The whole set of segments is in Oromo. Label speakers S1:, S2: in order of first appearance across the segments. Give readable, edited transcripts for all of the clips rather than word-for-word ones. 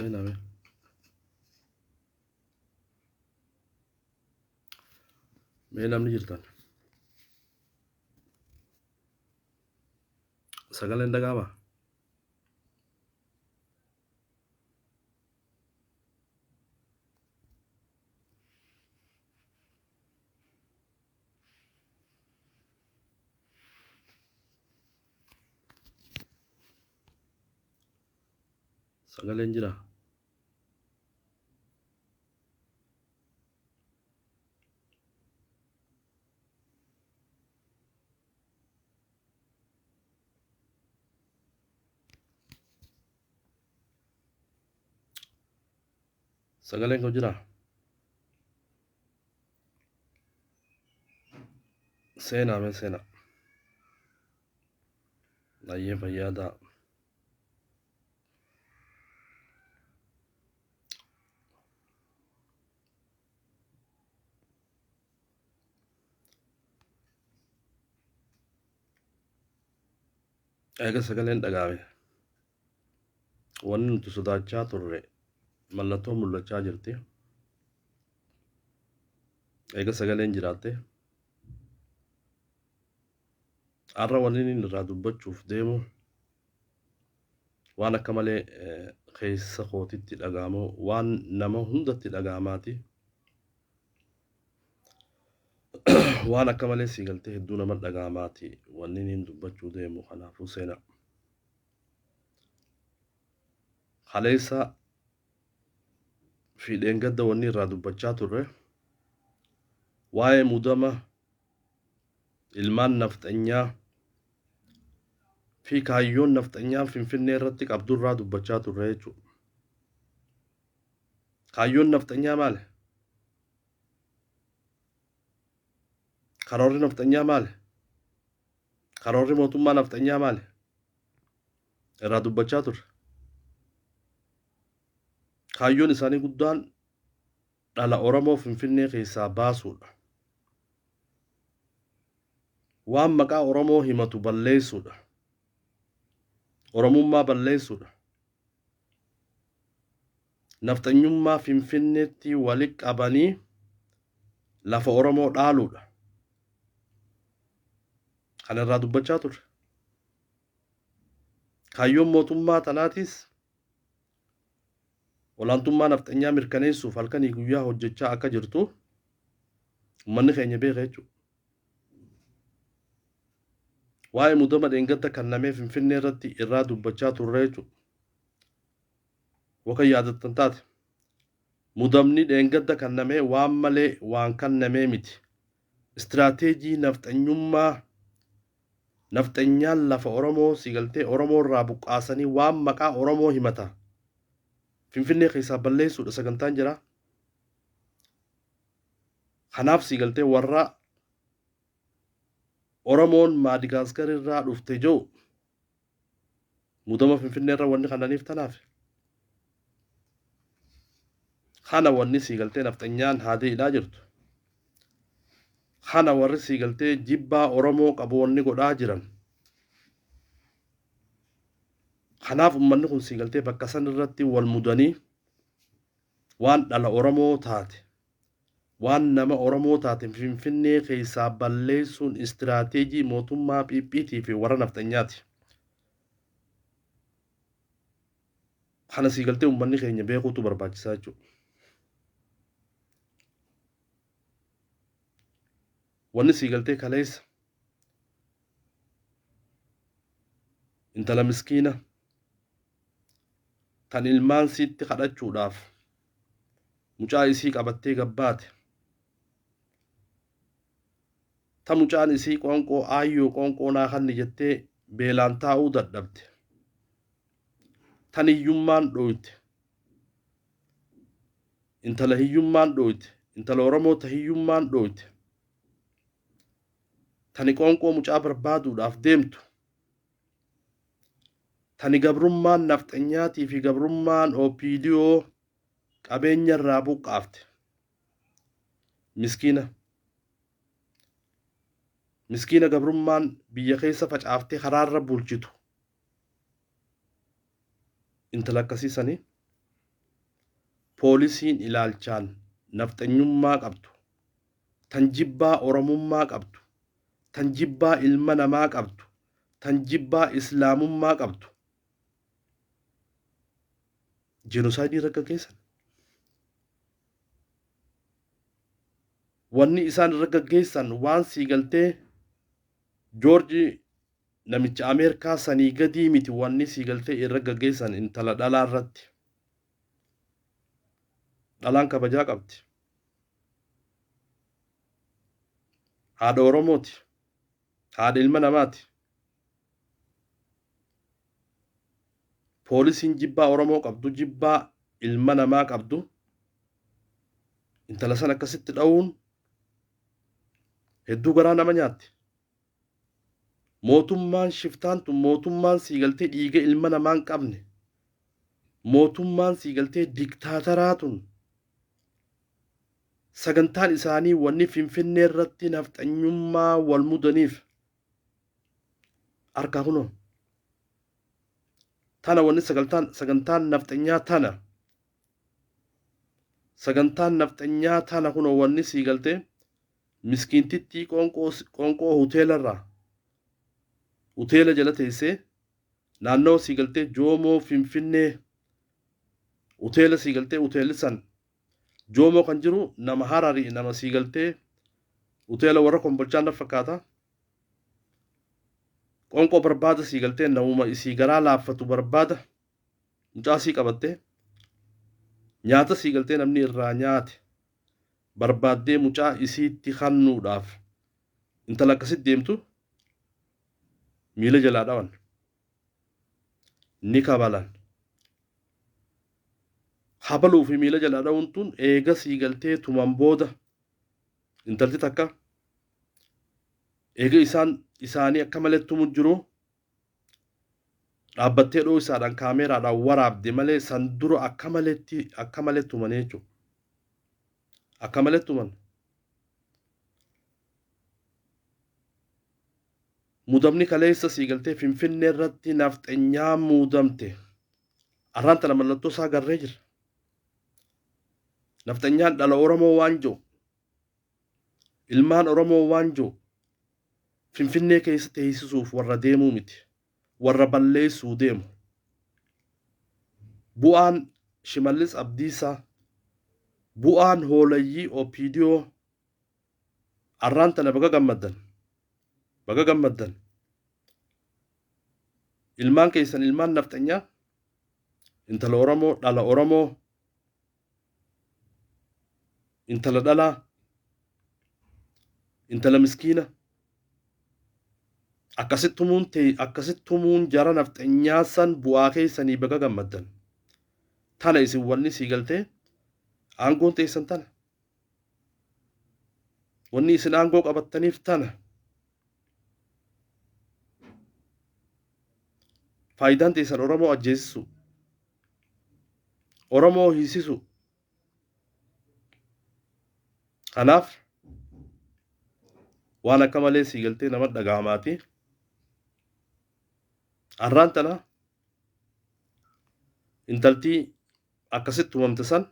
S1: Seenaa mee. Mee namni jirtan. Sagaleen dhaga'amaa? Sagaleen jiraa? Sagaleen koo jiraa? Seenaa mee seenaa. Baay'ee fayyaa ta'a. Eega sagaleen dhaga'ame. Wanni nuti sodaachaa turre mallattoo mul'achaa jirti. Eega sagaleen jiraatte. Har'a wanni inni irraa dubbachuuf deemu waan akka malee keessa kootitti dhaga'amu waan nama hundatti dhaga'amaati. Waan akka malee sii galtee hedduu nama dhaga'amaati wanni inni dubbachuu deemu kanaafuu seenaa. Kaleessa fi dheengadda wanni irraa dubbachaa turre waa'ee mudama ilmaan nafxanyaa fi kaayyoon nafxanyaan Finfinnee irratti qabdurraa dubbachaa turre jechuudha. Kaayyoon nafxanyaa maali? Karoorri nafxanyaa maali? Karoorri mootummaa nafxanyaa maali? Irraa dubbachaa turre. Kaayyoon isaanii guddaan dhala Oromoo Finfinnee keessaa baasuudha. Waan maqaa Oromoo himatu balleessuudha. Oromummaa balleessuudha. Nafxanyummaa Finfinneetti wali qabanii lafa Oromoo dhaaluudha. Kana irraa dubbachaa turre. Kaayyoon mootummaa tanaatis olaantummaa nafxanyaa mirkaneessuuf halkanii guyyaa hojjechaa akka jirtu uummanni keenya beeka jechuudha. Waa'ee mudama dheengadda kannamee Finfinnee irratti irraa dubbachaa turre jechuudha. Wakan yaadattan taate. Mudamni dheengadda kannamee waan malee waan kannamee miti. Istiraateejii nafxanyummaa nafxanyaan lafa Oromoo si galtee Oromoo irraa buqqaasanii waan maqaa Oromoo himata. Finfinnee keessaa balleessuudha sagantaan jira. Kanaaf si galtee warra Oromoon Maadagaaskar irraa dhufte jiru mudama Finfinnee irra wanni kananiif tanaaf. Kana wanni sii galtee nafxanyaan haadee hidhaa jirtu. Kana warri sii galtee jibbaa Oromoo qabu wanni godhaa jiran. Kanaaf uummanni kun sii galtee bakka san irratti wal mudanii waan dhala Oromoo taate waan nama Oromoo taate Finfinnee keessaa balleessuun istiraateejii mootummaa PPT fi warra nafxanyaati. Kana sii galtee uummanni keenya beekuutu barbaachisaa jechuudha. Wanni sii galtee kaleessa intala miskiina tan ilmaan siitti kadhachuudhaaf mucaa isii qabattee gabbaate ta mucaan isii qoonqoo aayyoo qoonqoo naa kanni jettee beelaan taa'uu dadhabde tan hiyyummaan dhooyte intala hiyyummaan dhooyte intala Oromoo ta hiyyummaan dhooyte tani qoonqoo mucaa barbaaduudhaaf deemtu tani gabrummaan nafxanyaatii fi gabrummaan OPDO qabeenya irraa buqqaafte miskiina miskiina gabrummaan biyya keessa facaaftee karaarra bulchitu intala akkasii sanii Poolisiin ilaalchaan nafxanyummaa qabdu, tan jibbaa Oromummaa qabdu, tan jibbaa ilma namaa qabdu, tan jibbaa Islaamummaa qabdu jenosaayidii irra gaggeessan. Wanni isaan irra gaggeessan waan sii galtee Joorji namicha Ameerikaa sanii gadii miti wanni sii galtee irra gaggeessan intala dhalaa irratti. Dhalaan kabajaa qabdi. Haadha Oromooti. Haadha ilma namaati. Poolisiin jibbaa Oromoo qabdu, jibbaa ilma namaa qabdu intala san akkasitti dha'uun hedduu garaa nama nyaatti. Mootummaan shiftaan tun mootummaan sii galtee dhiiga ilma namaa hin qabne mootummaan sii galtee diktaataraa tun sagantaan isaanii wanni Finfinnee irratti nafxanyummaa wal mudaniif harkaa kunoo tana wanni sagantaan sagantaan nafxanyaa tana sagantaan nafxanyaa tana kunoo wanni sii galtee miskiintittii qoonqoo qoonqoo hoteelarraa hoteela jala teessee naannoo sii galtee Joomoo Finfinnee hoteela sii galtee hoteelli san Joomoo kan jiru nama Hararii nama sii galtee hoteela warra Kombolchaa na fakkaata. Qoonqoo barbaada sii galtee namuma isii garaa laaffatu barbaada mucaa sii qabattee nyaata sii galtee namni irraa nyaate barbaaddee mucaa isiitti kannuudhaaf intala akkasitti deemtu miila jalaa dhawan ni kabalan. Habaluu fi miila jalaa dhawuun tun eega sii galtee tuman booda intalti takka eega isaan isaanii akka malee tumu jiru dhaabbattee dhooysaadhaan kaameeraadhaan waraabde malee san dura akka maletti akka malee tumanii jechuudha. Akka malee tuman. Muudamni kaleessa sii galtee Finfinnee irratti nafxenyaa muudamte. Arraan tana mallattoo isaa agarree jira. Nafxenyaan dhala Oromoo waan jiru. Ilmaan Oromoo waan jiru. Finfinnee keessa teessisuuf warra deemuu miti. Warra balleessuu deemu. Bu'aan Shimallis Abdiisaa, bu'aan hoolayyii OPDO arraan tana baga gammaddan. Baga gammaddan. Ilmaan keessan ilmaan nafxanyaa intala Oromoo dhala Oromoo intala dhalaa intala miskiina akkasitti tumuun ta'e akkasitti tumuun jara nafxanyaa san bu'aa keessanii baga gammaddan. Tana isin wanni sii galtee aangoon teessan tana. Wanni isin aangoo qabattaniif tana. Faayidaan teessan Oromoo ajjeesisu. Oromoo hiisisu. Kanaaf waan akka malee sii galtee nama dhaga'amaati. Arraan tana intaltii akkasitti tumamte san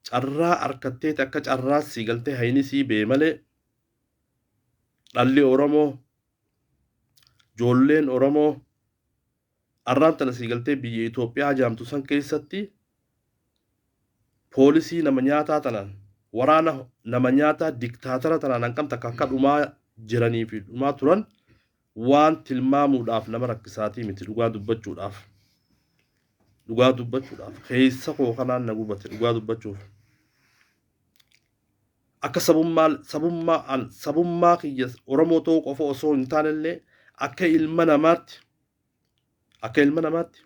S1: carraa arkatteeti akka carraa sii galtee hayni sii bee malee dhalli Oromoo joolleen Oromoo arraan tana sii galtee biyya Itoophiyaa jaamtu san keessatti poolisii nama nyaataa tanaan waraana nama nyaataa diktaatara tanaan hanqam takka akka dhumaa jiranii fi dhumaa turan waan tilmaamuudhaaf nama rakkisaatii miti dhugaa dubbachuudhaaf. Dhugaa dubbachuudhaaf keessa koo kanaan na gubate dhugaa dubbachuuf. Akka sabummaa sabummaa an sabummaa kiyya Oromoo ta'uu qofa osoo hin taanellee akka ilma namaatti akka ilma namaatti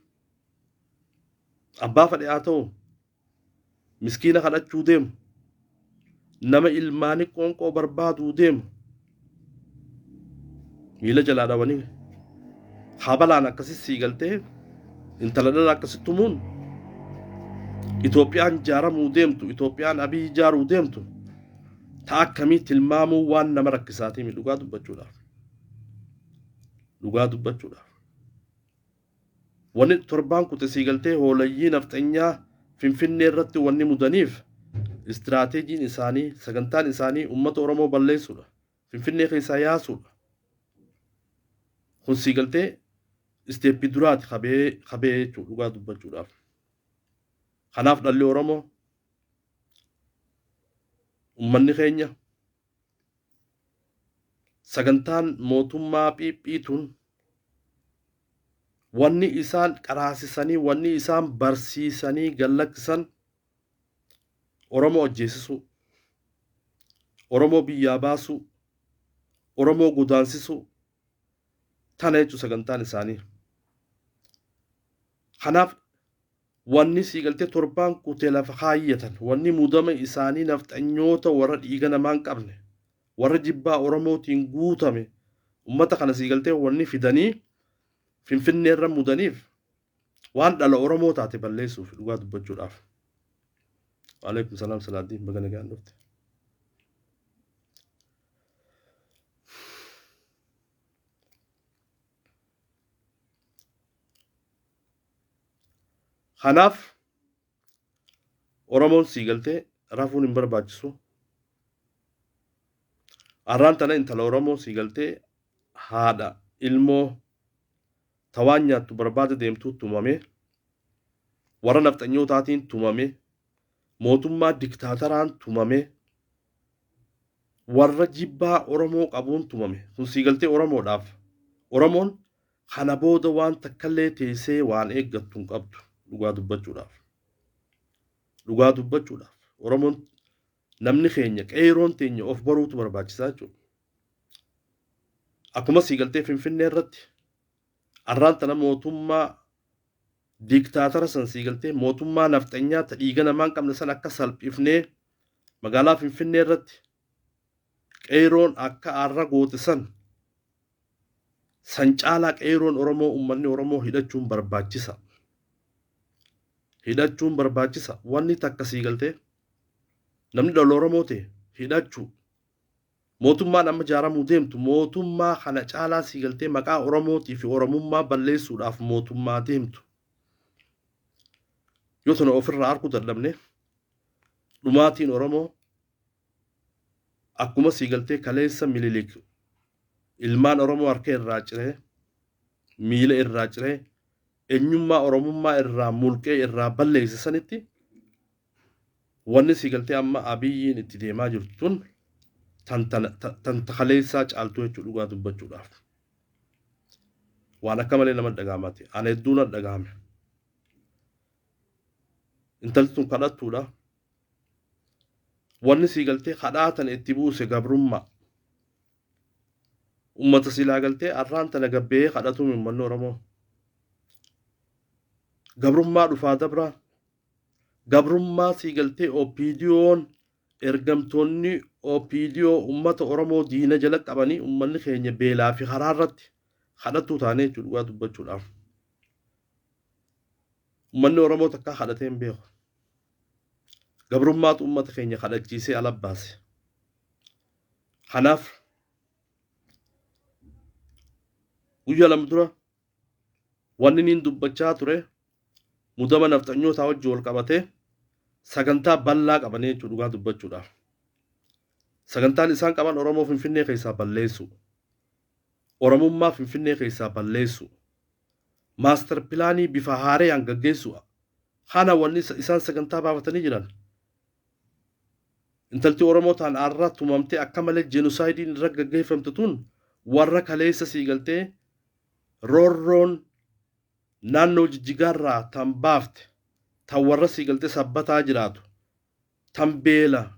S1: abbaa fedhe haa ta'u miskiina kadhachuu deemu nama ilmaanii qoonqoo barbaaduu deemu miila jalaa dhawanii habalaan akkasi sii galtee intala dhala akkasi tumuun Itoophiyaan jaaramuu deemtu Itoophiyaan Abiy ijaaruu deemtu ta akkamii tilmaamuu waan nama rakkisaatii dhugaa dubbachuudhaaf dhugaa dubbachuudhaaf. Wanni torbaan kute sii galtee hoolayyii nafxanyaa Finfinnee irratti wanni mudaniif istiraateejiin isaanii, sagantaan isaanii uummata Oromoo balleessuudha. Finfinnee keessaa yaasuudha. Kun sii galtee step duraati qabee jechuudha dhugaa dubbachuudhaaf. Kanaaf dhalli Oromoo, uummanni keenya, sagantaan mootummaa phiiphiituun wanni isaan qaraasisanii, wanni isaan barsiisanii gallakkisan Oromoo ajjeesisuu, Oromoo biyyaa baasuu, Oromoo godaansisuu tana jechuun sagantaan isaanii. Kanaaf wanni sii galtee torbaan kutee lafa kaayyatan, wanni muudama isaanii nafxanyoota warra dhiiga namaa hin qabne, warra jibbaa Oromootiin guutame, ummata kana sii galtee wanni fidanii Finfinnee irra mudaniif waan dhala Oromoo taate balleessuuf dhugaa dubbachuudhaaf. Waalaikum salaam. Salaaddiin, baga nagaan dhufte. Kanaaf Oromoon sii galtee rafuun hin barbaachisu. Arraan tana intala Oromoo sii galtee haadha ilmoo tawaan nyaattu barbaada deemtuu tumame, warra nafxanyootaatiin tumame, mootummaa diktaataraan tumame, warra jibbaa Oromoo qabuun tumame. Kun sii galtee Oromoodhaaf. Oromoon kana booda waan takkallee teessee waan eeggattu hin qabdu dhugaa dubbachuudhaaf. Dhugaa dubbachuudhaaf. Oromoon, namni keenya, qeeroon teenya of baruutu barbaachisaa jechuudha. Akkuma sii galtee Finfinnee irratti arraan tana mootummaa diktaatara san sii galtee mootummaa nafxanyaa ta dhiiga namaa hin qabne san akka salphifnee magaalaa Finfinnee irratti qeeroon akka arra goote san san caalaa qeeroon Oromoo, uummanni Oromoo hidhachuun barbaachisa. Hidhachuun barbaachisa. Wanni takka sii galtee namni dhala Oromoo ta'e hidhachuu. Mootummaan amma ijaaramuu deemtu mootummaa kana caalaa sii galtee maqaa Oromootii fi Oromummaa balleessuudhaaf mootummaa deemtu. Yoo tana ofirraa arguu dadhabne, dhumaatiin Oromoo akkuma sii galtee kaleessa Mililik ilmaan Oromoo harka irraa ciree, miila irraa ciree, eenyummaa Oromummaa irraa mulqee irraa balleesse sanitti, wanni sii galtee amma Abiyyiin itti deemaa jirtu tun tan kaleessaa caaltuu jechuu dhugaa dubbachuudhaaf. Waan akka malee nama dhaga'amate. Ana hedduu na dhaga'ame. Intalli tun kadhattuudha. Wanni sii galtee kadhaa tana itti buuse gabrummaa. Ummata silaa galtee arraan tana gabbee kadhatuun uummanni Oromoo. Gabrummaa dhufaa dabraa. Gabrummaa sii galtee OPDO'n, ergamtoonni OPDO uummata Oromoo diina jala qabanii uummanni keenya beelaa fi karaa irratti kadhattuu taanee jechuudha dhugaa dubbachuudhaaf. Uummanni Oromoo takkaa kadhatee hin beeku. Gabrummaatu uummata keenya kadhachiisee ala baase. Kanaaf guyyaa 2 dura wanni niin dubbachaa ture mudama nafxanyootaa wajji wal qabatee sagantaa bal'aa qabanii jechuudha dhugaa dubbachuudhaaf. Sagantaan isaan qaban Oromoo Finfinnee keessaa balleessu. Oromummaa Finfinnee keessaa balleessu. Master plan bifa haarayaan gaggeessu. Kana wanni isaan sagantaa baafatanii jiran. Intalti Oromoo ta'an arra tumamtee akka malee genocide iin irra gaggeeffamte tun warra kaleessa sii galtee roorroon naannoo Jijjigaarraa tan baafte, tan warra sii galtee Sabbataa jiraatu, tan beela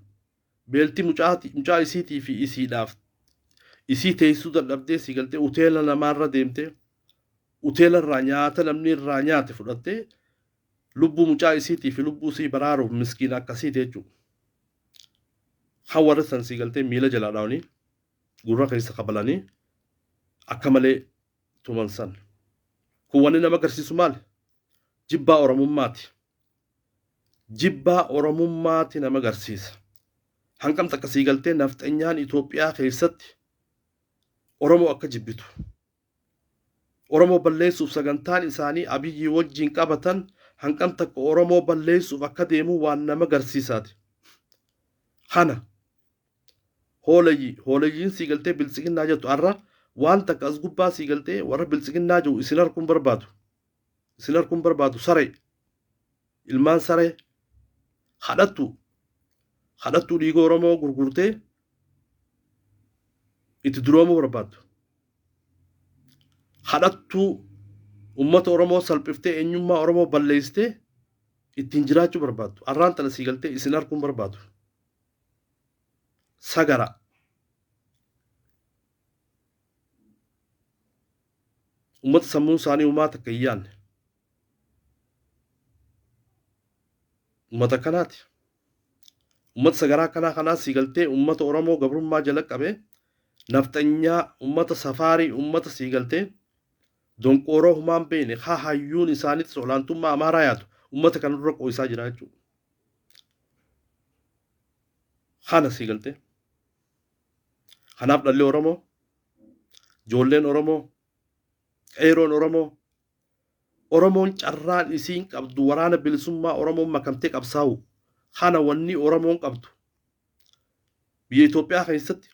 S1: beelti mucaa isiitii fi isiidhaaf isii teessuu dadhabdee sii galtee uteela namaarra deemtee uteela irraa nyaata namni irraa nyaate fudhattee lubbuu mucaa isiitii fi lubbuu isii baraaruuf miskiina akkasiiti jechuudha. Kan warra san sii galtee miila jalaa dhaawanii gurra keessa kabalanii akka malee tuman san. Kun wanni nama agarsiisu maali? Jibbaa Oromummaati. Jibbaa Oromummaati nama agarsiisa. Hanqam takka sii galtee nafxanyaan Itoophiyaa keessatti Oromoo akka jibbitu. Oromoo balleessuuf sagantaan isaanii Abiyyii wajjin qabatan hanqam takka Oromoo balleessuuf akka deemu waan nama garsiisaati. Kana hoolayyi hoolayyiin sii galtee biltsiginnaa jettu har'a waan takka as gubbaa sii galtee warra biltsiginnaa jiru isin harkuun barbaadu. Isin harkuun barbaadu saree. Ilmaan saree kadhattu kadhattuu dhiiga Oromoo gurgurtee itti duroomuu barbaaddu. Kadhattuu uummata Oromoo salphiftee eenyummaa Oromoo balleessitee ittiin jiraachuu barbaaddu. Arraan tana sii galtee isin harkuun barbaadu. Sagara. Uummata sammuun isaanii uumaa takka hin yaanne. Uummata akkanaati. Uummata sagaraa akkanaa kanaa sii galtee uummata Oromoo gabrummaa jala qabee nafxanyaa uummata safaarii uummata sii galtee donqooroo humaan beekne haa hayyuun isaaniitis olaantummaa Amaaraa yaatu uummata kana dura qooysaa jira jechuudha. Kana sii galtee. Kanaaf dhalli Oromoo, ijoolleen Oromoo, qeeroon Oromoo, Oromoon carraan isiin qabdu waraana bilisummaa Oromoon makamtee qabsaa'u. Kana wanni Oromoon qabdu. Biyya Itoophiyaa keessatti,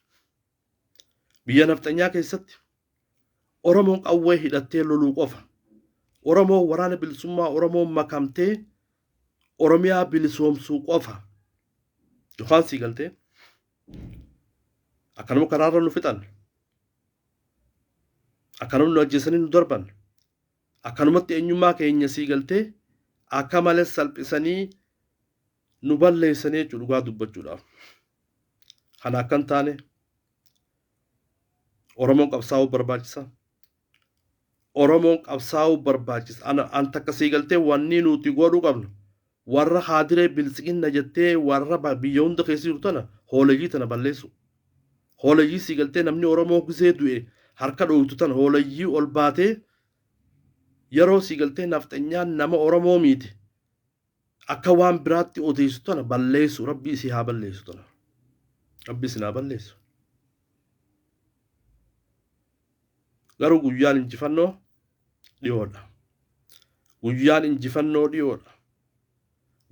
S1: biyya nafxanyaa keessatti Oromoon qawwee hidhattee loluu qofa. Oromoon waraana bilisummaa Oromoon makamtee Oromiyaa bilisoomsuu qofa. Yookaan sii galtee akkanuma karaarra nu fixan. Akkanuma nu ajjeesanii nu darban. Akkanumatti eenyummaa keenya sii galtee akka malee salphisanii nu balleessanii jechuudha dhugaa dubbachuudhaaf. Kana akka hin taane Oromoon qabsaa'uu barbaachisa. Oromoon qabsaa'uu barbaachisa. Ana an takka sii galtee wanni nuti godhuu qabnu warra haadiree biltsiginna jettee warra biyya hunda keessa jiru tana hooleyyii tana balleessu. Hooleyyii sii galtee namni Oromoo gisee du'e harka dhoytu tana hooleyyii ol baatee yeroo sii galtee nafxanyaan nama Oromoo miite akka waan biraatti odeessu tana balleessu. Rabbi isii haa balleessu tana. Rabbi isin haa balleessu. Garuu guyyaan injifannoo dhiyoodha. Guyyaan injifannoo dhiyoodha.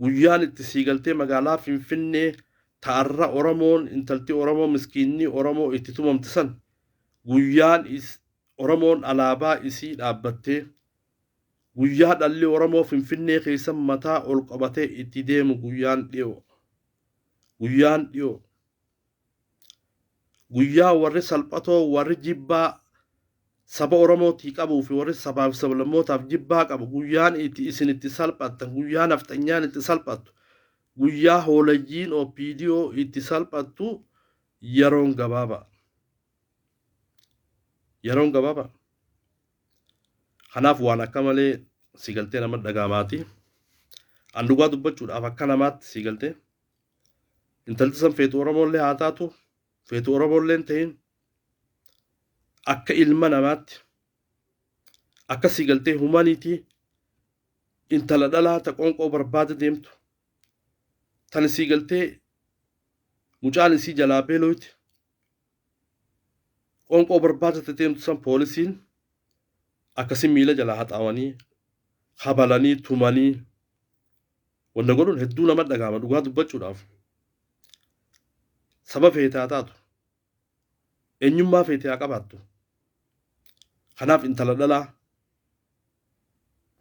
S1: Guyyaan itti sii galtee magaalaa Finfinnee ta'arra Oromoon intalti Oromoo miskiinni Oromoo itti tumamte san guyyaan Oromoon alaabaa isii dhaabbattee guyyaa dhalli Oromoo Finfinnee keessa mataa ol qabatee itti deemu guyyaan dhiyoo. Guyyaan dhiyoo. Guyyaa warri salphatoo warri jibbaa saba Oromootii qabuu fi warri sabaaf sablammootaaf jibbaa qabu guyyaan itti isin itti salphattan guyyaa nafxanyaan itti salphattu guyyaa hoolayyiin OPDO itti salphattu yeroon gabaabaa. Yeroon gabaabaa. Kanaaf waan akka malee si galtee nama dhaga'amaati. An dhugaa dubbachuudhaaf akka namaatti si galtee. Intalti san feetu Oromoollee haa taatu, feetu Oromoollee hin ta'in akka ilma namaatti akka si galtee humaniitii intala dhalaa ta qoonqoo barbaada deemtu tan sii galtee mucaan isii jalaa beeloyti qoonqoo barbaada ta deemtu san poolisiin akkasi miila jalaa haxaawanii kabalanii tumanii wanta godhuun hedduu nama dhaga'ama dhugaa dubbachuudhaaf. Saba feete haa taatu, eenyummaa feete haa qabaattu. Kanaaf intala dhalaa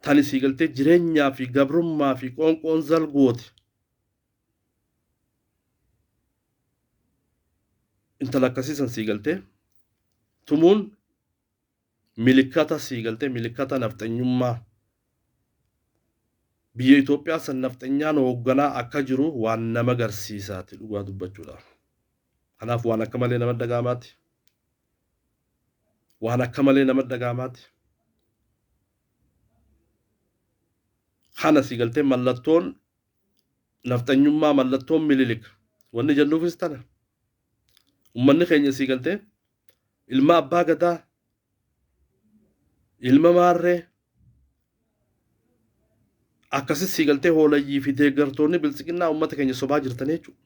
S1: tani sii galtee jireenyaa fi gabrummaa fi qoonqoon zalgoote intala akkasii san sii galtee tumuun milikkata sii galtee milikkata nafxanyummaa biyya Itoophiyaa san nafxanyaan hoogganaa akka jiru waan nama garsiisaati dhugaa dubbachuudhaaf. Kanaaf waan akka malee nama dhaga'amaati. Waan akka malee nama dhaga'amaati. Kana sii galtee mallattoon nafxanyummaa mallattoon Mililik wanni jennuufis tana. Ummanni keenya sii galtee ilma abbaa gadaa ilma maarree akkasi sii galtee hoolayyii fi deeggartoonni biltsiqinnaa uummata keenya sobaa jirtan jechuudha.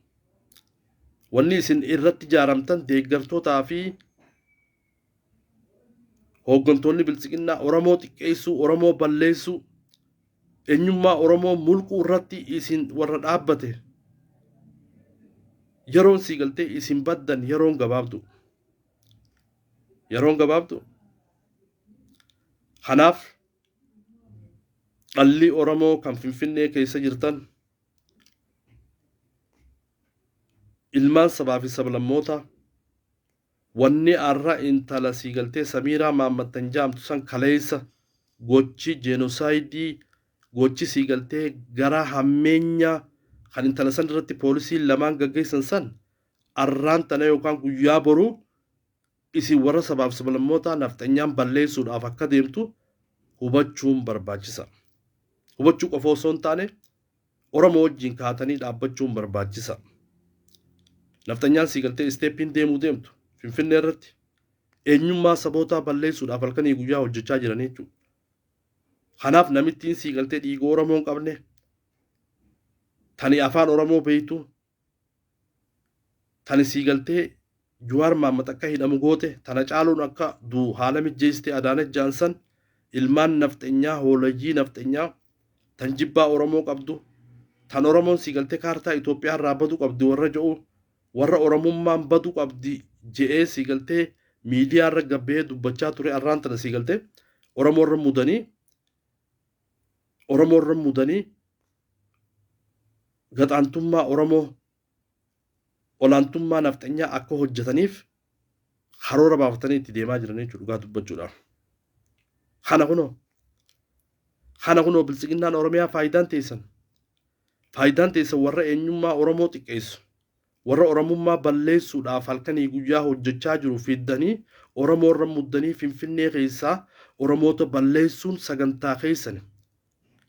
S1: Wanni isin irratti ijaaramtan deeggartootaa fi hooggantoonni biltsiqinnaa Oromoo xiqqeessuu, Oromoo balleessuu, Eenyummaa Oromoo mulquu irratti isin warra dhaabbate, yeroon sii galtee isin baddan yeroon gabaabdu. Yeroon gabaabdu. Kanaaf dhalli Oromoo kan Finfinnee keessa jirtan, ilmaan sabaa fi sablammoota, wanni arra intala sii galtee Samiiraa Maammattan jaamtu san kaleessa gochi jenosaayidii, gochi sii galtee gara hammeenyaa kan intala san irratti poolisiin lamaan gaggeessan san, arraan tana yookaan guyyaa boruu isin warra sabaaf sablammootaa nafxanyaan balleessuudhaaf akka deemtu hubachuun barbaachisa. Hubachuu qofa osoo hin taane, Oromoo wajjin kaatanii dhaabbachuun barbaachisa. Nafxanyaan sii galtee isteeppiin deemuu deemtu Finfinnee irratti eenyummaa sabootaa balleessuudhaaf halkanii guyyaa hojjechaa jiran jechuudha. Kanaaf namittiin sii galtee dhiiga Oromoo hin qabne, tani afaan Oromoo beektu, tani sii galtee Juwaar Mahammad akka hidhamu goote, tana caaluun akka du'u haala mijjeessite, Adaanech Jaansan, ilmaan nafxenyaa, hoolayyii nafxenyaa tan jibbaa Oromoo qabdu, tan Oromoon sii galtee kaartaa Itoophiyaa irraa badu qabdi warra jedhu, warra Oromummaan badu qabdi je'ee sii galtee miidiyaa irra gabbee dubbachaa ture, arraan tana sii galtee Oromoo irra mudanii, Oromoo irra mudanii gaxaantummaa Oromoo, olaantummaa nafxanyaa akka hojjetaniif karoora baafatanii itti deemaa jiran jechuudha dhugaa dubbachuudhaaf. Kana kunoo biltsiginnaan Oromiyaa faayidaan teessan warra eenyummaa Oromoo xiqqeessu, warra Oromummaa balleessuudhaaf halkanii guyyaa hojjechaa jiru fiddanii Oromoo irra muddanii Finfinnee keessaa Oromoota balleessuun sagantaa keessani.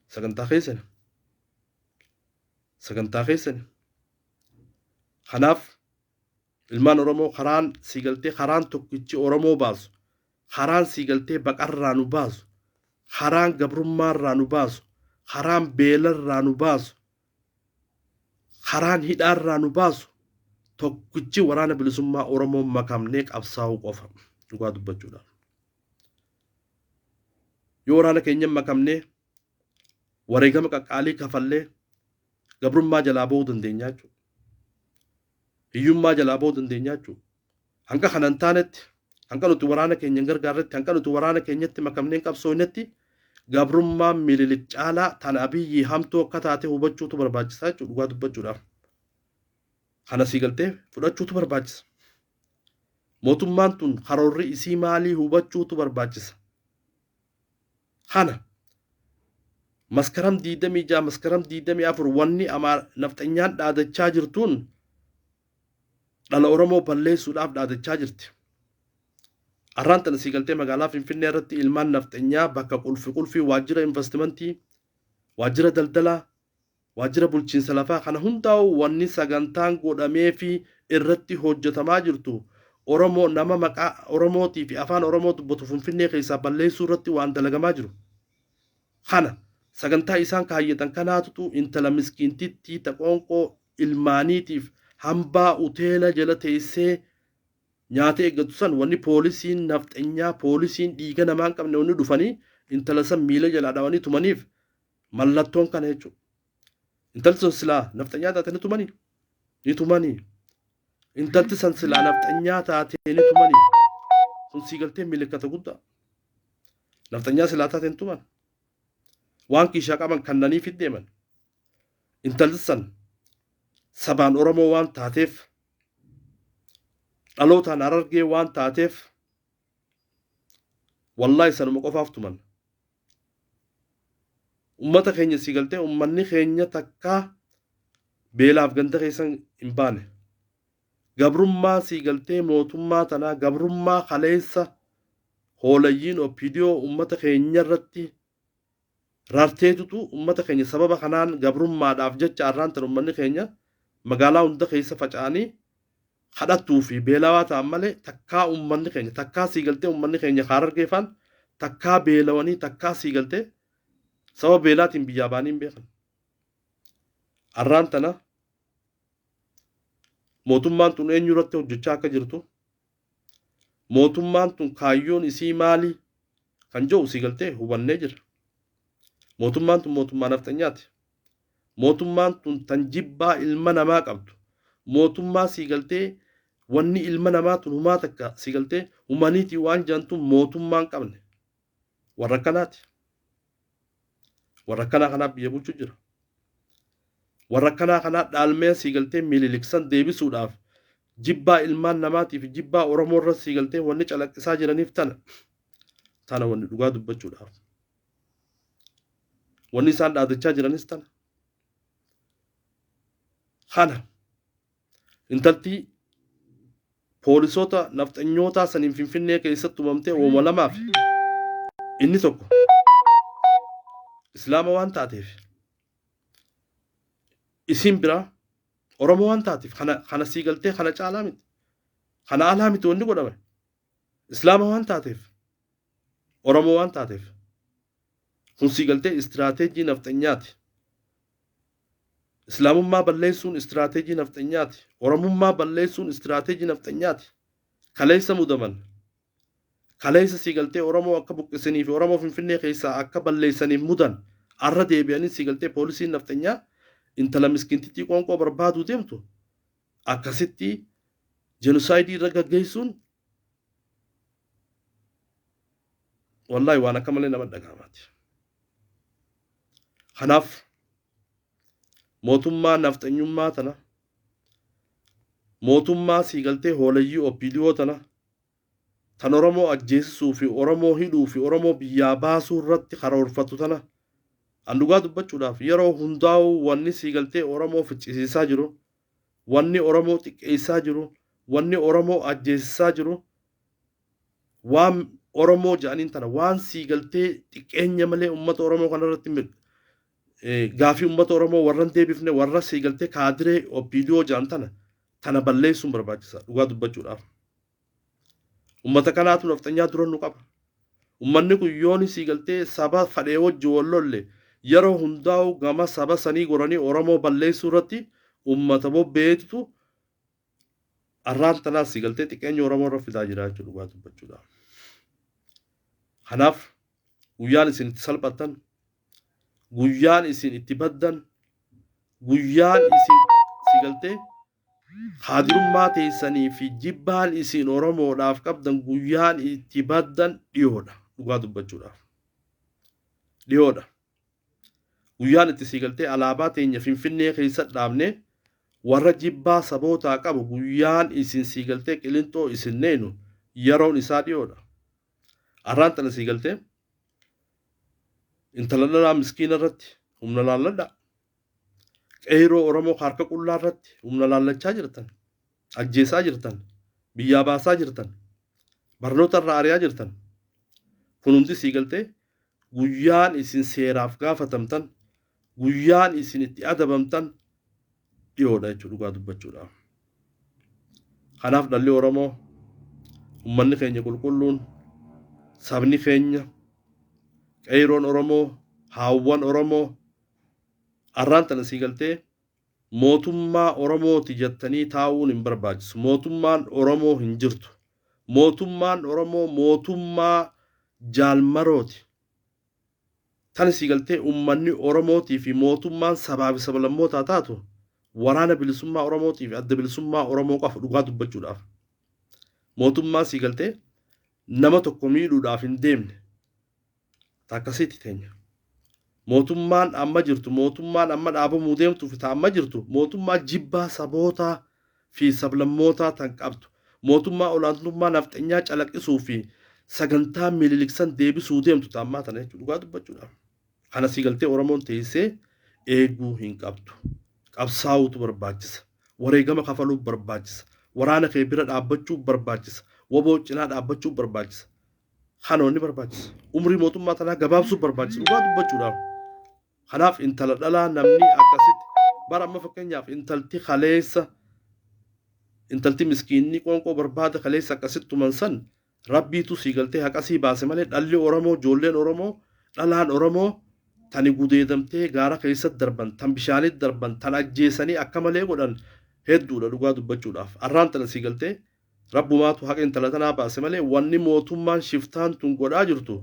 S1: Sagantaa keessani. Sagantaa keessani. Kanaaf ilmaan Oromoo, karaan siigaltee, karaan tokkichi Oromoo baasu, karaan siigaltee baqarraa nu baasu, karaan gabrummaarraa nu baasu, karaan beelarraa nu baasu, karaan hidhaarraa nu baasu tokkichi Waraana Bilisummaa Oromoo makamnee qabsaa'uu qofa dhugaa dubbachuudhaaf. Yoo waraana keenya makamnee wareegama qaqqaalii kafallee gabrummaa jalaa bahuu dandeenya jechuudha. Hiyyummaa jalaa bahuu dandeenya jechuudha. Hanga kana hin taanetti, hanga nuti waraana keenya hin gargaarretti, hanga nuti waraana keenyatti makamnee hin qabsoofnetti, gabrummaan Minilik caalaa tan Abiyyi hamtuu akka taate hubachuutu barbaachisaa jechuudha dhugaa dubbachuudhaaf. Kana sii galtee fudhachuutu barbaachisa. Mootummaan tun karoorri isii maalii hubachuutu barbaachisa. Kana Maskaram 26, Maskaram 24 wanni nafxanyaan dhaadachaa jirtuun dhala Oromoo balleessuudhaaf dhaadachaa jirti. Arraan tana sii galtee magaalaa Finfinnee irratti ilmaan nafxanyaa bakka qulfi qulfii waajjira investimentii, waajjira daldalaa, waajjira bulchiinsa lafaa kana hundaa'u wanni sagantaan godhamee fi irratti hojjetamaa jirtu Oromoo, nama maqaa Oromootii fi afaan Oromoo dubbatu Finfinnee keessaa balleessuu irratti waan dalagamaa jiru. Kana sagantaa isaan kaayyatan kanaatutu intala miskiintittii taqoonqoo ilmaaniitiif hambaa uteela jala teessee nyaata eeggatu san, wanni poolisiin nafxanyaa, poolisiin dhiiga namaa hin qabne, wanni dhufanii intala san miila jalaa dhawanii tumaniif mallattoon kana jechuudha. Intalli sun silaa nafxanyaa taate ni tumanii? Ni tumanii. Intalti san silaa nafxanyaa taate ni tumanii? Kun sii galtee milikkata guddaa. Nafxanyaa silaa taate hin tuman. Waan kiishaa qaban kannaniif deeman. Intalli san sabaan Oromoo waan taateef, dhalootaan Harargee waan taateef, wallaahi sanuma qofaaf tuman. Ummata keenya sii galtee ummanni keenya takkaa beelaaf ganda keessa hin baane. Gabrummaa sii galtee mootummaa tanaa, gabrummaa kaleessa hoolayyiin OPDO ummata keenya irratti rarteetutu ummata keenya sababa kanaan gabrummaadhaaf jecha arraan tan ummanni keenya magaalaa hunda keessa faca'anii kadhattuu fi beelawaa ta'an malee, takkaa ummanni keenya, takkaa sii galtee ummanni keenya Harargeefaan takkaa beelawanii, takkaa sii galtee sababa beelaatiin biyyaa ba'anii hin beekan. Arraan tana mootummaan tun eenyu irratti hojjechaa akka jirtu, mootummaan tun kaayyoon isii maali kan jedhu sii galtee hubannee jira. Mootummaan tun mootummaa nafxanyaati. Mootummaan tun tan jibbaa ilma namaa qabdu. Mootummaa sii galtee wanni ilma namaa tun humaa takka sii galtee humaniitii waan jedhantu mootummaa hin qabne. Warra akkanaati. Warra akkanaa kanaaf biyya bulchu jira. Warra akkanaa kanaa dhaalmee sii galtee Minilik san deebisuudhaaf jibbaa ilmaan namaatii fi jibbaa Oromoo irra sii galtee wanni calaqqisaa jiraniif tana. Tana wanni dhugaa dubbachuudhaaf. Wanni isaan dhaadachaa jiranis tana. Kana intalti poolisoota nafxanyootaa saniin Finfinnee keessatti tumamtee uumama lamaaf inni tokko Islaama waan taateef, isiin biraa Oromoo waan taateef. Kana sii galtee kana caalaa miti. Kana alaa miti wanni godhame. Islaama waan taateef, Oromoo waan taateef. Kun sii galtee istiraateejii nafxanyaati. Islaamummaa balleessuun istiraateejii nafxanyaati. Oromummaa balleessuun istiraateejii nafxanyaati. Kaleessa mudaman. Kaleessa sii galtee Oromoo akka buqqisanii fi Oromoo Finfinnee keessaa akka balleessaniif mudan. Arra deebi'anii sii galtee poolisiin nafxanyaa intala miskiintittii qoonqoo barbaaduu deemtu akkasitti genocide irra gaggeessuun wallaahi waan akka malee nama dhaga'amaati. Kanaaf mootummaa nafxanyummaa tana, mootummaa sii galtee hooleyyii OPDO tana, tan Oromoo ajjeesisuu fi Oromoo hidhuu fi Oromoo biyyaa baasuu irratti karoorfattu tana, an dhugaa dubbachuudhaaf yeroo hundaa'uu wanni sii galtee Oromoo ficcisiisaa jiru, wanni Oromoo xiqqeessaa jiru, wanni Oromoo ajjeesisaa jiru waan Oromoo jedhaniin tana, waan sii galtee xiqqeenya malee uummata Oromoo kanarratti gaafii uummata Oromoo warra hin deebifne, warra sii galtee kaadiree OPDO jedhan tana balleessuun barbaachisa dhugaa dubbachuudhaaf. Uummata kanaatu nafxanyaa dura nu qaba. Uummanni kun yooni sii galtee saba fadhee wajji wal lolle yeroo hundaa'u gama saba sanii goranii Oromoo balleessuu irratti uummata bobbeetutu arraan tanaas sii galtee xiqqeenya Oromoo irra fidaa jira jechuudha dhugaa dubbachuudhaaf. Kanaaf guyyaan isin itti salphattan, guyyaan isin itti baddan, guyyaan isin sii galtee haadirummaa teessanii fi jibbaan isin Oromoodhaaf qabdan guyyaan itti baddan dhiyoodha dhugaa dubbachuudhaaf. Dhiyoodha. Guyyaan itti sii galtee alaabaa teenya Finfinnee keessa dhaabne warra jibbaa sabootaa qabu guyyaan isin sii galtee qilinxoo isin neenu yeroon isaa dhiyoodha. Arraan tana sii galtee intala dhalaa miskiina irratti humna laalladha. Qeeroo Oromoo harka qullaa irratti humna laallachaa jirtan, ajjeesaa jirtan, biyyaa baasaa jirtan, barnoota irraa ari'aa jirtan. Kun hundi sii galtee guyyaan isin seeraaf gaafatamtan, guyyaan isin itti adabamtan dhiyoodha jechuudha dhugaa dubbachuudhaaf. Kanaaf dhalli Oromoo, uummanni keenya qulqulluun, sabni keenya, qeeroon Oromoo, haawwan Oromoo, arraan tana sii galtee mootummaa Oromooti jettanii taa'uun hin barbaachisu. Mootummaan Oromoo hin jirtu. Mootummaan Oromoo mootummaa jaalmarooti. Tan sii galtee uummanni Oromootii fi mootummaan sabaa fi sablammootaa taatu waraana bilisummaa Oromootii fi adda bilisummaa Oromoo qofa dhugaa dubbachuudhaaf. Mootummaa sii galtee nama tokko miidhuudhaaf hin deemne. Akkasitti teenya. Mootummaan amma jirtu, mootummaan amma dhaabamuu deemtuu fi amma jirtu mootummaa jibbaa sabootaa fi sablammootaa tan qabdu, mootummaa olaantummaa nafxanyaa calaqqisuu fi sagantaa Minilik san deebisuu deemtu ta'ammaa tana jechuudha dhugaa dubbachuudhaaf. Kana sii galtee Oromoon teessee eeguu hin qabdu. Qabsaa'uutu barbaachisa. Wareegama kafaluuf barbaachisa. Waraana kee bira dhaabbachuu barbaachisa. Woboo cinaa dhaabbachuu barbaachisa. Kana wanni barbaachisa. Umrii mootummaa tanaa gabaabsuu barbaachisa dhugaa dubbachuudhaaf. Kanaaf intala dhalaa namni akkasitti bara amma fakkeenyaaf intalti kaleessa, intalti miskiinni qoonqoo barbaada kaleessa akkasitti tuman san rabbiitu sii galtee haqasii baase malee dhalli Oromoo, ijoolleen Oromoo, dhalaan Oromoo tani gudeedamtee gaara keessatti darban, tan bishaanitti darban, tan ajjeesanii akka malee godhan hedduudha dhugaa dubbachuudhaaf. Arraan tana sii galtee rabbumaatu haqa intala tanaa baase malee wanni mootummaan shiftaan tun godhaa jirtu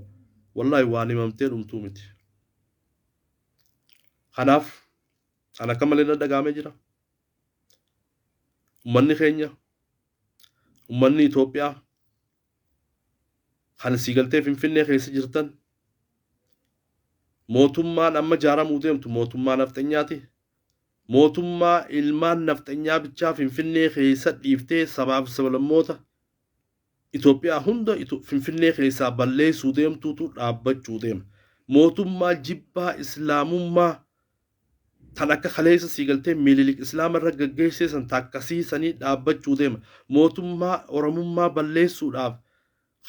S1: wallaahi waan himamtee dhumtuu miti. Kanaaf an akka malee na dhaga'amee jira. Uummanni keenya, uummanni Itoophiyaa kan sii galtee Finfinnee keessa jirtan, mootummaan amma ijaaramuu deemtu mootummaa nafxanyaati. Mootummaa ilmaan nafxanyaa bichaa Finfinnee keessa dhiiftee sabaaf sablammoota Itoophiyaa hunda Finfinnee keessaa balleessuu deemtuutu dhaabbachuu deema. Mootummaa jibbaa islaamummaa tan akka kaleessa sii galtee Minilik islaama irra gaggeessee san takkasiisanii dhaabbachuu deema. Mootummaa Oromummaa balleessuudhaaf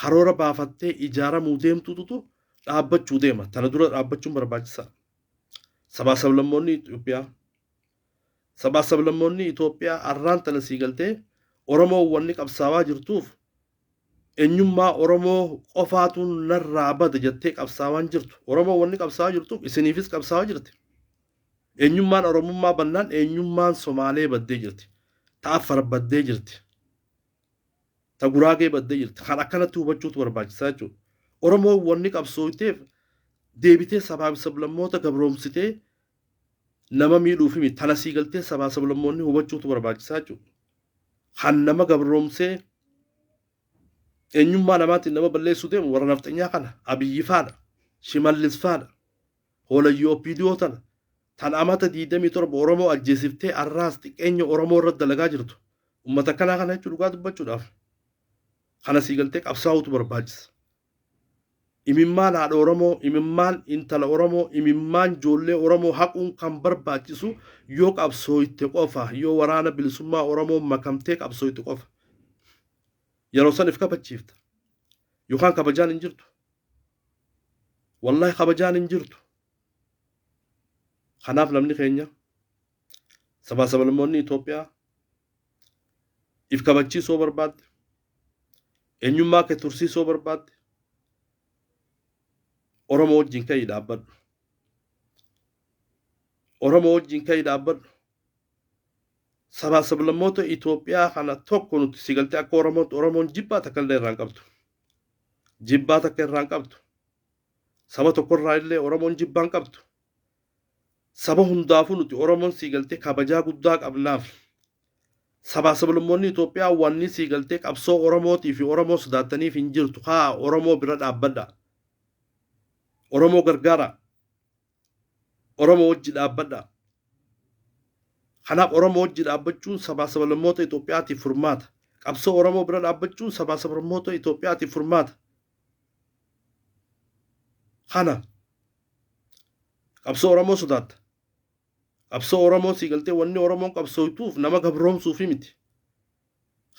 S1: karoora baafattee ijaaramuu deemtuutu dhaabbachuu deema. Tana dura dhaabbachuun barbaachisaa. Sabaa sablammoonni Itoophiyaa sabaa sablammoonni Itoophiyaa arraan tana sii galtee Oromoo wanni qabsaawaa jirtuuf eenyummaa Oromoo qofaatu narraa bada jettee qabsaawaan jirtu. Oromoo wanni qabsaawaa jirtuuf isiniifis qabsaawaa jirti. Eenyummaan Oromummaa bannaan eenyummaan Somaalee baddee jirti. Ta Afar baddee jirti. Ta Guraagee baddee jirti. Kan akkanatti hubachuutu barbaachisaa jechuudha. Oromoo wanni qabsooyteef deebitee sabaaf sablammoota gabroomsitee nama miidhuuf himi. Tana sii galtee sabaaf sablammoonni hubachuutu barbaachisaa jechuudha. Kan nama gabroomsee eenyummaa namaatiin nama balleessuu deemu warra nafxanyaa kana, Abiyyi faadha, Shimallis faadha, Hoolayyoo OPDO tana, tan amata 27 Oromoo ajjeesiftee arraas xiqqeenya Oromoo irratti dalagaa jirtu. Uummata akkanaa kana jechuun dhugaa dubbachuudhaaf kana sii galtee qabsaa'uutu barbaachisa. Imimmaan haadha Oromoo, imimmaan intala Oromoo, imimmaan ijoollee Oromoo haquun kan barbaachisu yoo qabsooyte qofa, yoo waraana bilisummaa Oromoo makamtee qabsooyte qofa. Yeroo san if kabachiifta. Yookaan kabajaan hin jirtu. Wallahi kabajaan hin jirtu. Kanaaf namni keenya sabaa sablammoonni Itoophiyaa if kabachiisuu barbaadde, eenyummaa kee tursiisuu barbaadde, Oromoo wajjin ka'ii dhaabbadhu. Oromoo wajjin ka'ii dhaabbadhu. Sabaa sablammoota Itoophiyaa kana tokko nuti si galtee akka Oromootti Oromoon jibbaa takka illee irraa hin qabdu. Jibbaa takka irraa hin qabdu. Saba tokkorraa illee Oromoon jibbaa hin qabdu. Saba hundaafuu nuti Oromoon sii galtee kabajaa guddaa qabnaaf. Sabaa sablammoonni Itoophiyaa wanni sii galtee qabsoo Oromootii fi Oromoo sodaattaniif hin jirtu. Haa Oromoo bira dhaabbadha. Oromoo gargaara. Oromoo wajji dhaabbadha. Kanaaf Oromoo wajji dhaabbachuun sabaa sablammoota Itoophiyaatiif furmaata. Qabsoo Oromoo bira dhaabbachuun sabaa sablammoota Itoophiyaatiif furmaata. Kana qabsoo Oromoo sodaatta. Qabsoo Oromoo sii galtee wanni Oromoon qabsooytuuf nama gabroomsuufi miti.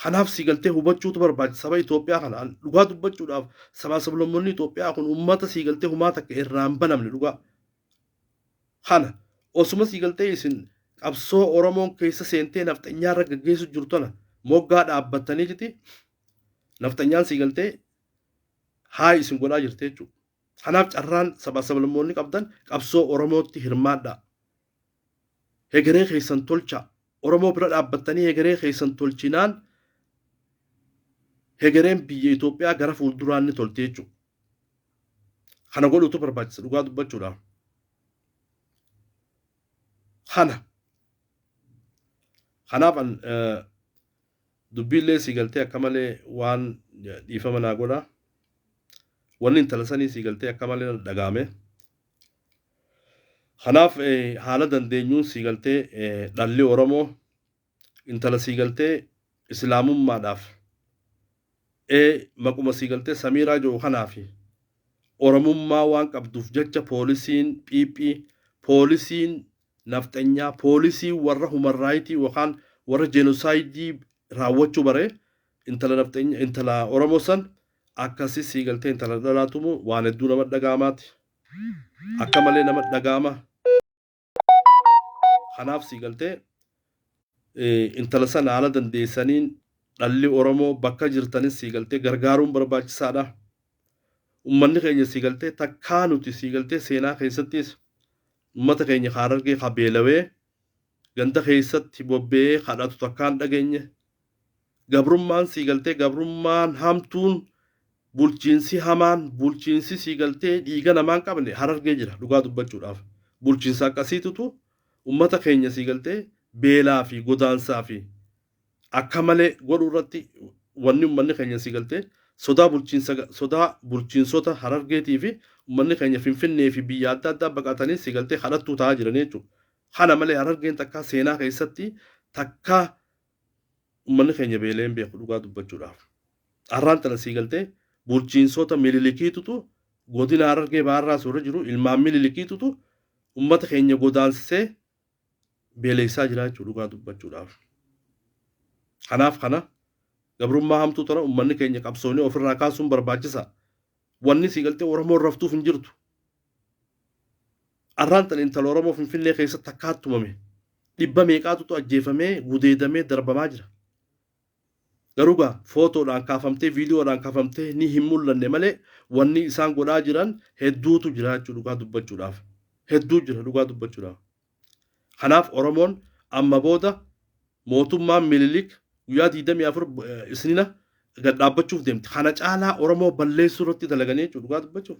S1: Kanaaf sii galtee hubachuutu barbaachisa saba Itoophiyaa kana. Dhugaa dubbachuudhaaf sabaa sablammoonni Itoophiyaa kun uummata sii galtee humaa takka irraa hin banamne dhugaa. Kana osuma sii galtee isin qabsoo Oromoon keessa seentee nafxanyaa irra gaggeessu jirtu tana moggaa dhaabbattaniititi nafxanyaan sii galtee haa isin godhaa jirti jechuudha. Kanaaf carraan sabaa sablammoonni qabdan qabsoo Oromootti hirmaadhaa. Hegeree keessan tolchaa. Oromoo bira dhaabbattanii hegeree keessan tolchinaan hegereen biyya Itoophiyaa gara fuulduraan ni tolti jechuudha. Kana godhuutu barbaachisa dhugaa dubbachuudhaaf. Kana. Kanaaf an dubbiillee sii galtee akka malee waan dhiifama naa godha. Wanni intala sanii sii galtee akka malee na dhaga'ame. Kanaaf haala dandeenyuun sii galtee dhalli Oromoo intala sii galtee islaamummaadhaaf maquma sii galtee Samiiraa jiru kanaaf Oromummaa waan qabduuf jecha poolisiin PP, poolisiin nafxanyaa, poolisiin warra human right yookaan warra genocide raawwachuu bare intala nafxanya intala Oromoo san akkasii sii galtee intala dhalaatumu waan hedduu nama dhaga'amaati. Akka malee nama dhaga'ama. Kanaaf sii galtee intala sana haala dandeessaniin dhalli Oromoo bakka jirtanis sii galtee gargaaruun barbaachisaadha. Uummanni keenya sii galtee takkaa nuti sii galtee seenaa keessattis uummata keenya Harargee ka beelawee ganda keessatti bobba'ee kadhatu takkaan dhageenye. Gabrummaan sii galtee gabrummaan hamtuun, bulchiinsi hamaan, bulchiinsi sii galtee dhiiga namaan qabne Harargee jira dhugaa dubbachuudhaaf. Bulchiinsa akkasiitutu uummata keenya sii galtee beelaa fi godaansaa fi akka malee godhuu irratti wanni uummanni keenya sii galtee sodaa bulchiinsa sodaa bulchiinsota Harargeetii fi uummanni keenya Finfinnee fi biyya adda addaa baqatanii sii galtee kadhattuu ta'aa jiran jechuudha. Kana malee Harargeen takkaa seenaa keessatti takkaa uummanni keenya beelee hin beeku dhugaa dubbachuudhaaf. Har'aan tana sii galtee bulchiinsota Minilikiitutu godina Harargee Baharraa suurra jiru ilmaan Minilikiitutu uummata keenya godaansisee beeleessaa jira jechuudha dhugaa dubbachuudhaaf. Kanaaf kana gabrummaa hamtuu tana uummanni keenya qabsoonee ofirraa kaasuun barbaachisa. Wanni sii galtee Oromoon raftuuf hin jirtu. Arraan tana intala Oromoo Finfinnee keessatti takkaa tumame. Dhibba meeqaatutu ajjeefamee gudeedamee darbamaa jira. Garuu gaa footoodhaan kaafamtee viidiyoodhaan kaafamtee ni hin mul'anne malee wanni isaan godhaa jiran hedduutu jira jechuudha dhugaa dubbachuudhaaf. Hedduu jira dhugaa dubbachuudhaaf. Kanaaf Oromoon amma booda mootummaan Minilik guyyaa 24 isnina gad dhaabbachuuf deemti. Kana caalaa Oromoo balleessuu irratti dalaganii jechuudha dhugaa dubbachuuf.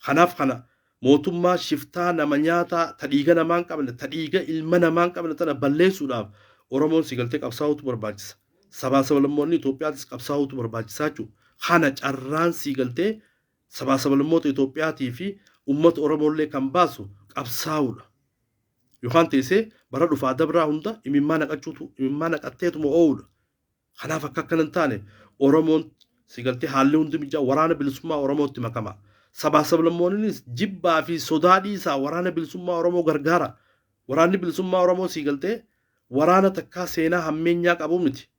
S1: Kanaaf kana mootummaa shiftaa nama nyaataa ta dhiiga namaa hin qabne ta dhiiga ilma namaa hin qabne tana balleessuudhaaf Oromoon si galtee qabsaa'uutu barbaachisa. Sabaa sablammoonni Itoophiyaatis qabsaa'uutu barbaachisaa jechuudha. Kana carraan sii galtee sabaa sablammoota Itoophiyaatii fi uummata Oromoollee kan baasu qabsaa'uudha. Yookaan teessee bara dhufaa dabraa hunda imimmaa naqachuutu imimmaa naqatteetuma oowudha. Kanaaf akka akkana hin taane Oromoon si galtee haalli hundi mijaa waraana bilisummaa Oromootti makama. Sabaa sablammoonnis jibbaa fi sodaa dhiisaa waraana bilisummaa Oromoo gargaara. Waraanni bilisummaa Oromoo si galtee waraana takkaa seenaa hammeenyaa qabu miti.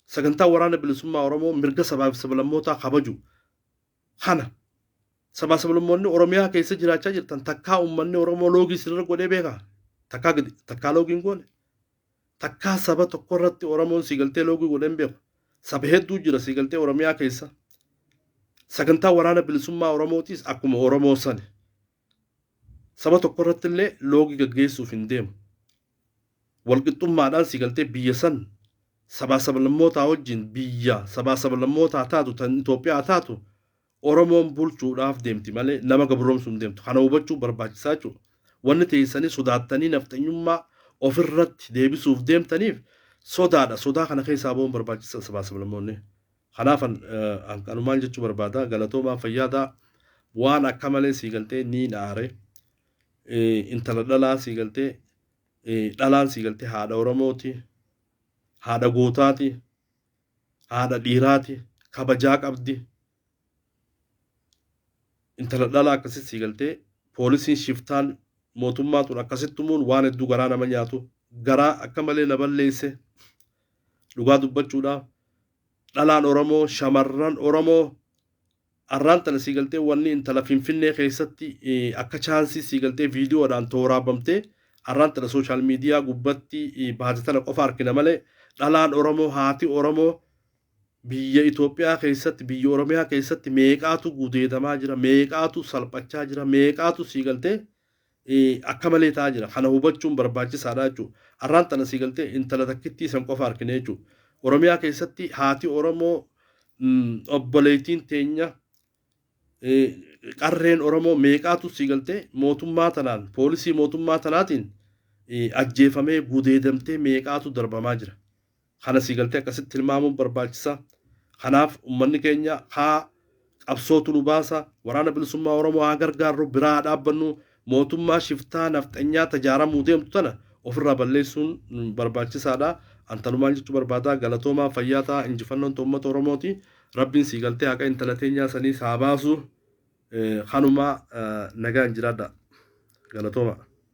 S1: Sagantaa waraana bilisummaa Oromoo mirga sabaa fi sablammootaa kabaju. Kana sabaa sablammoonni Oromiyaa keessa jiraachaa jirtan takkaa uummanni Oromoo loogii isinirra godhee beekaa? Takkaa gadi takkaa loogii hin goone. Takkaa saba tokko irratti Oromoon si galtee loogii godhee hin beeku. Saba hedduu jira si galtee Oromiyaa keessa. Sagantaa waraana bilisummaa Oromootis akkuma Oromoo sani. Saba tokko irratti illee loogii gaggeessuuf hin deemu. Walqixxummaadhaan si galtee biyya san sabaa sablammootaa wajjin biyya sabaa sablammootaa taatu tan Itoophiyaa taatu Oromoon bulchuudhaaf deemti malee nama gabroomsuu hin deemtu. Kana hubachuu barbaachisaa jechuudha. Wanni teessanii sodaattanii nafxanyummaa ofirratti deebisuuf deemtaniif sodaadha. Sodaa kana keessaa bahuun barbaachisaa sabaa sablammoonni. Kanaaf kanumaan jechuu barbaada. Galatoomaa fayyaadaa waan akka malee sii galtee niin aare. Intala dhalaa sii galtee dhalaan sii galtee haadha Oromooti. Haadha gootaati. Haadha dhiiraati. Kabajaa qabdi. Intala dhalaa akkasitti sii galtee poolisiin shiftaan mootummaa tun akkasitti tumuun waan hedduu garaa nama nyaatu. Garaa akka malee na balleesse. Dhugaa dubbachuudhaaf dhalaan Oromoo shamarran Oromoo arraan tana sii galtee wanni intala Finfinnee keessatti akka chaansii sii galtee viidiyoodhaan tooraabamtee arraan tana social media gubbatti baate tana qofa argina malee dhalaan Oromoo haati Oromoo biyya Itoophiyaa keessatti biyya Oromiyaa keessatti meeqaatu gudeedamaa jira meeqaatu salphachaa jira meeqaatu sii galtee akka malee ta'aa jira. Kana hubachuun barbaachisaadha jechuudha. Arraan tana sii galtee intala takkittii san qofa argine jechuudha. Oromiyaa keessatti haati Oromoo obboleettiin teenya qarreen Oromoo meeqaatu sii galtee mootummaa tanaan poolisii mootummaa tanaatiin ajjeefamee gudeedamtee meeqaatu darbamaa jira. Kana sii galtee akkasitti tilmaamuun barbaachisa. Kanaaf uummanni keenya haa qabsootu nu baasa waraana bilisummaa Oromoo haa gargaarru biraa haa dhaabbannu mootummaa shiftaa nafxanyaa tajaaramuu deemtu tana ofirraa balleessuun barbaachisaadha. Antanumaan jechuu barbaada galatoomaa fayyaa ta'a injifannoon uummata Oromooti. Rabbiin sii galtee haqa intala teenyaa saniis haa baasu. Kanuma nagaan jiraadha. Galatooma.